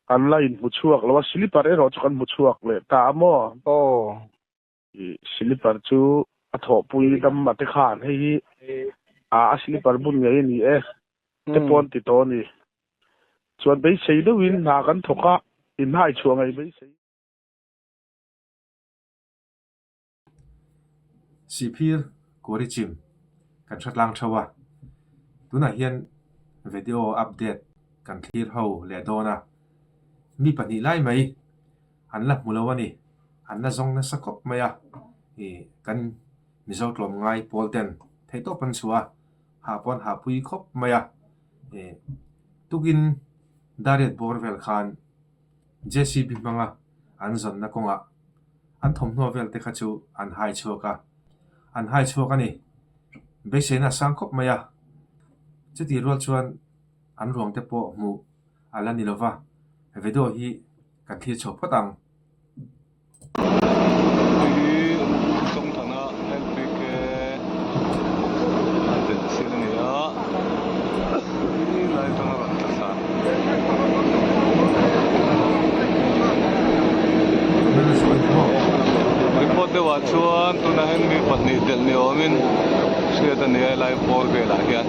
Kan la inhmu chhuak lo a, slipper erawh chu kan hmu chhuak leh ta a maw? Aw. I slipper chu a thawhpui dam a te khan hei hi a a slipper bun ngei a ni e te pawh an ti tawh a ni. Chuan beisei deuhin hna kan thawk a, inhai chhuah ngei beisei. Sihphir Kawrichim kan hre tlang theuh a, tunah hian video update kan thlir ho leh dawn a, mi pahnih lai mai an la hmu lo a ni, an la zawng nasa khawp mai a, ih kan Mizo tlawmngai pawl ten theihtawp an chhuah a, hah pawh an hahpui khawp mai a, ih tukin Dariat bawr vel khan J_C_B hmanga an zawnna kawngah an thawmhnaw vel te kha chu an hai chhuak a, an hai chhuak a ni. Beiseina a sang khawp mai a, chutih rual chuan an ruang te pawh hmuh a la ni lova, video hi kan thlir chho phawt ang. Hei hi Chawngthana LPK a delh thil a ni a, hi lai atanga rawn tla thla. Report deuhah chuan tunah hian mi pahnih delh ni awmin hriat a ni a helai bawr velah hian.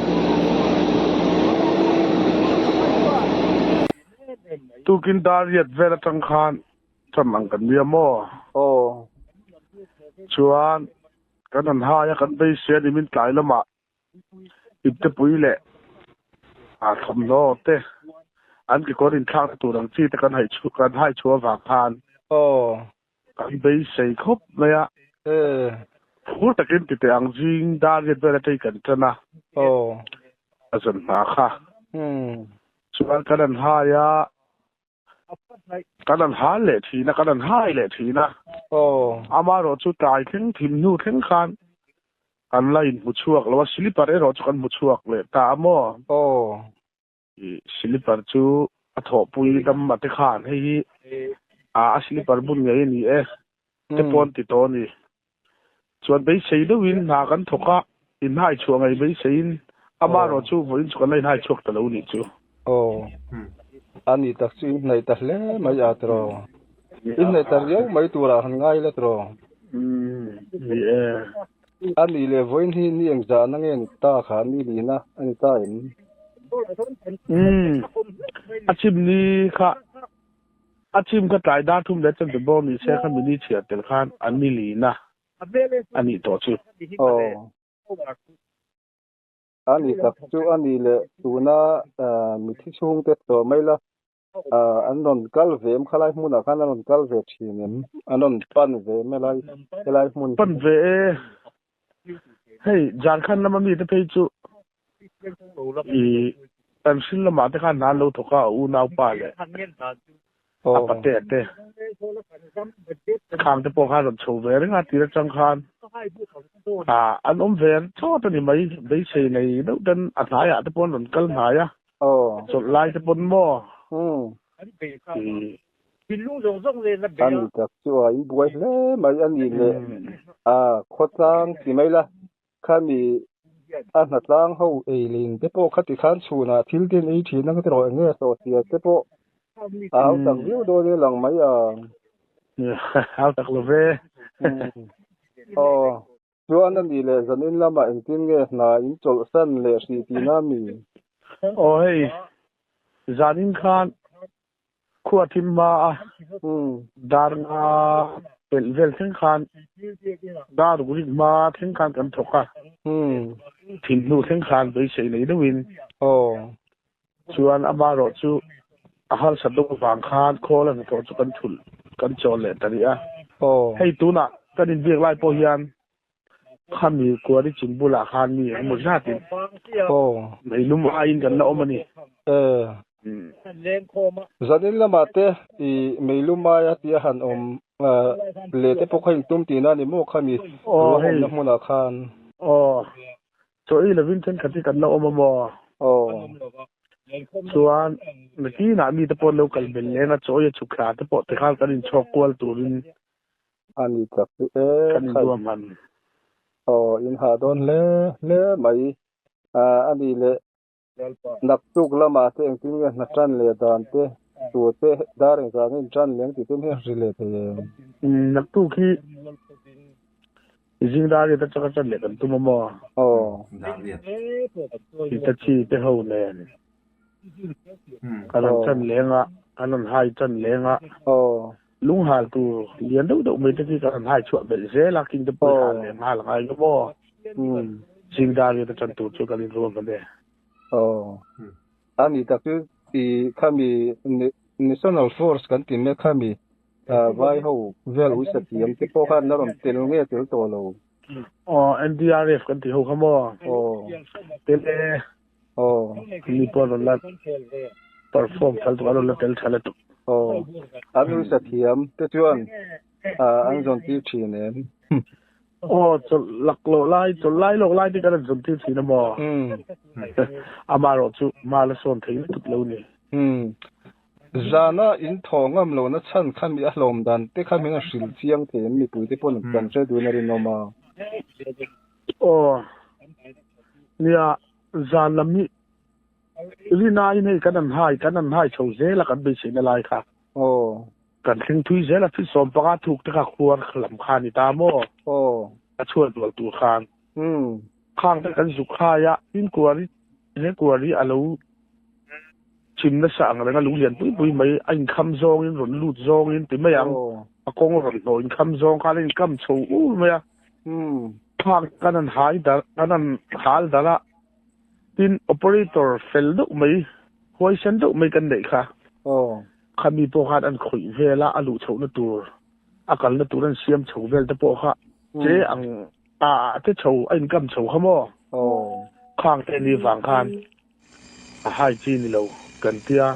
Tukin dar riat vel atang khan Cham ang kan nia maw? Aw. Chuan kan han hai a, kan beisei a ni min tlai lamah iptepui leh a thawmhnaw te an kekawr inthlakna tur ang chi te kan hai chhuah kan hai chhuah avang khan Aw. kan beisei khawp mai a. E. Phur takin ti teh ang zing dar riat vel atei kan tan a. Aw. A zan hna kha. Umm. Chuan kan han hai a. Kan han hal leh thin a, kan han hai leh thin a. Amaherawh chu tlai thleng thim hnu thleng khan kan la inhmu chhuak lo a, slipper erawh chu kan hmu chhuak leh ta a maw? I slipper chu a thawhpui dam a te khan hei hi a slipper bun ngei a ni e te pawh an ti tawh a ni. Chuan beisei deuhin hna kan thawk a, inhai chhuah ngei beiseiin amaherawh chu vawiin chu kan la inhai chhuak ta lo nih chu. Aw, a ni tak chu inhnaih ta hle mai a tiraw. Inhnaih ta riau mai turah han ngai la tiraw. Umm, ni e. A nih leh vawiin hi ni engzahna nge ni ta kha ni lina a ni ta em? Umm, a chim ni kha A chim kha tlai dar thum leh chan bawr ni se kha mini chhiar tel khan an ni lina a nih tawh chu. Aw. A ni tak chu a ni leh tuna mithi chhungte tawh mai la an rawn kal ve em khalai hmunah khan an rawn kal ve thin em? An rawn pan ve em helai helai hmun hi? Pan ve e. Hei Jharkhand lama mite phei chu i Tanhril lamah te khan hna an lo thawk a, a unaupa leh a pate te khang te pawh khan rawn chho ve reng a, tir atang khan an awm ve chawt a ni mai, beisei nei deuh ten a hnaiah te pawh an rawn kal hnai a, chawlh lai te pawn maw i A ni tak chu a inbuai hle mai a ni leh a khawtlang ti mai la khami a hnatlang ho ei lin te pawh khati khan chhunah thil te an ei thin ang tiraw eng nge sawhchhiar te pawh a hau tak viau dawn e lang mai ang. Hau tak lo ve. Aw chuan a ni leh zanin lamah engtin nge hna in chawlhsan leh hrih tihna mi? Aw hei zanin khan Khua thim hma a dar nga pelh vel thleng khan dar ruk hma thleng khan kan thawk a, thim hnu thleng khan beisei nei deuhin chuan amaherawh chu a harsat deuh avang khan khawl a hnathawh chu kan thulh kan chawl leh ta rih a. Hei tunah kan inbiak lai pawh hian Khami kuari chin bulah khan mi engemaw zatin meilum aiin kan la awm a ni. Zanin lamah te i meilum aia tia han awm leh te pawh kha intum tihna a ni maw khami ruang awmna hmunah khan? Aw, chaw ei lovin thenkhat hi kan la awm a maw? Aw. Chuan nakinah mite pawh an lo kal bel leng a, chaw ei a chhuk thla te pawh tikhan kan inchhawk kual turin A ni tak chu e Kan khai. inruahman. Aw, in hah dawn hle hle mai. A ni leh naktuk lamah te engtin nge hna tan leh dan te tur te dar engzah nge in tan leng tih te hian hrilh leh thei em? Umm naktuk hi zing dar riat atanga tan leh kan tum a maw? Aw. Dar riat. Hitachi te ho nen kan han tan leng a, kan han hai tan leng a. Aw. Lunghal tur lian deuh deuh mai te khi kan han hai chhuah belh zel a, king te pawh i hal leh nghal a ngai lo maw? Zing dar riat a tan tur chu kan inruam a ni. Aw. A ni tak chu i khami National Force kan ti mek khami vai ho vel uisa thiam te pawh khan la rawn tel nge tel tawh lo. Aw NDRF kan ti ho kha maw? Aw. Tel e. Aw. Mi pawh rawn la perform thal tuk a rawn la tel tha lutuk. Aw. An uisa thiam te chuan an zawn tir thin em? Aw, chawlh lak loh lai, chawlh lai lawk lai te kan han zawn tir thin a maw? Amaherawh chu hma la sawn thei lutuk lo ni. Zana in thaw ngam lohna chhan kha mi a hlawm dan te kha min a hrilh chiang thei em? Mipui te pawn kan hre duhin a rinawm a. Aw, nia, zan lam hi rinaiin hei kan han hai, kan han hai chho zel a kan beiseina lai kha. Aw. Kan thleng thui zel a, thil 15 thuk te kha khuar lam kha a ni ta maw? Aw. A chhuat rual tur khan. Umm. Khang te kan zuk khai a, tin kuari, he kuari a lo chim nasa ang reng a, lung lian pui pui mai, a inkham zawngin rawn lut zawngin ti mai ang, a kawng rawn hnawh inkham zawng khan a inkam chho ur mai a. Umm. Khang kan han hai darh, kan han hal darh a, tin operator fel deuh mai, huaisen deuh mai kan neih kha. Aw. Khami pawh khan an khawih vel a, a luh chhohna tur, a kalna tur an siam chho vel te pawh kha che ang a te chho, a inkam chho kha maw? Khang te ni vang khan a hai chi ni lo kan tia,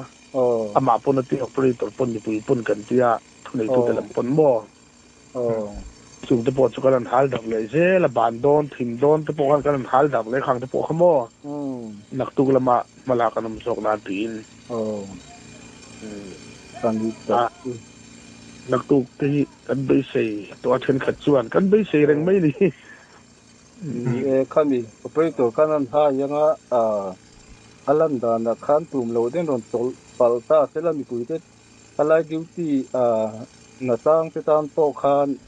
amah pawn a ti, operator pawn mipui pawn kan tia, thuneitute lam pawn maw? Chung te pawh chu kan han hal darh leh zel a, ban dawn, thim dawn te pawh khan kan han hal darh leh khang te pawh kha maw? Naktuk lama hmalak an awm zawk nan tiin. Naktuk te hi kan beisei tawh a thenkhat chuan kan beisei reng mai ni. Ni e, khami operator khan an hai anga a lan danah khan tum loh den rawn chawlh palh ta sela mipuite Helai duty natlang te tan pawh khan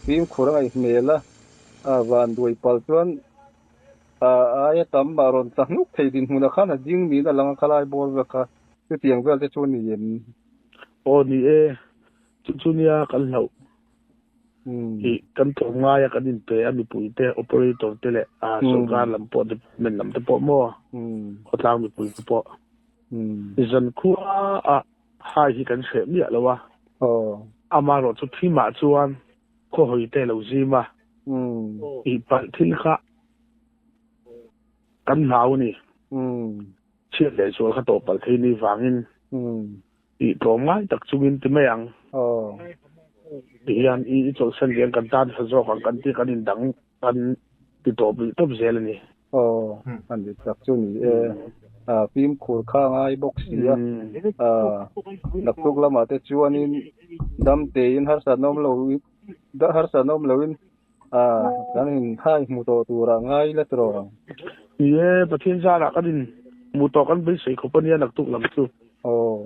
fimkhur a ngaih hmel a, van duai palh chuan aia tam mah rawn tla hnuk thei dinhmunah khan a ding niin a lang a, khalai bawr vel kha chutiang vel te chu a ni em? Aw ni e, chu chu nia kan hlauh i kan tlawm ngai a kan inpe a mipui te operator te leh sorkar lam pawh department lam te pawh maw khawtlang mipui te pawh. Zankhua ah hai hi kan hreh miah lo a, amaherawh chu thimah chuan khawhawi te lo zim a, tih palh thil kha kan hlau a ni. Chhiat leh sual kha tawh palh thei ni vangin tih tlawm ngai tak chungin ti mai ang. Ti hian i chawlhsan riang kan tan tha zawk ang kan ti kan indang kan ti tawp rih tawp zel a ni. Aw, a ni tak chu ni e. Fimkhur kha ngai bawk si a. Naktuk lamah te chuanin dam tein harsatna awm lo harsatna awm loin kan inhai hmu tawh turah ngai la tawh ang. Ni e, Pathian zarah kan in hmu tawh kan beisei khawp a nia naktuk lam chu. Aw.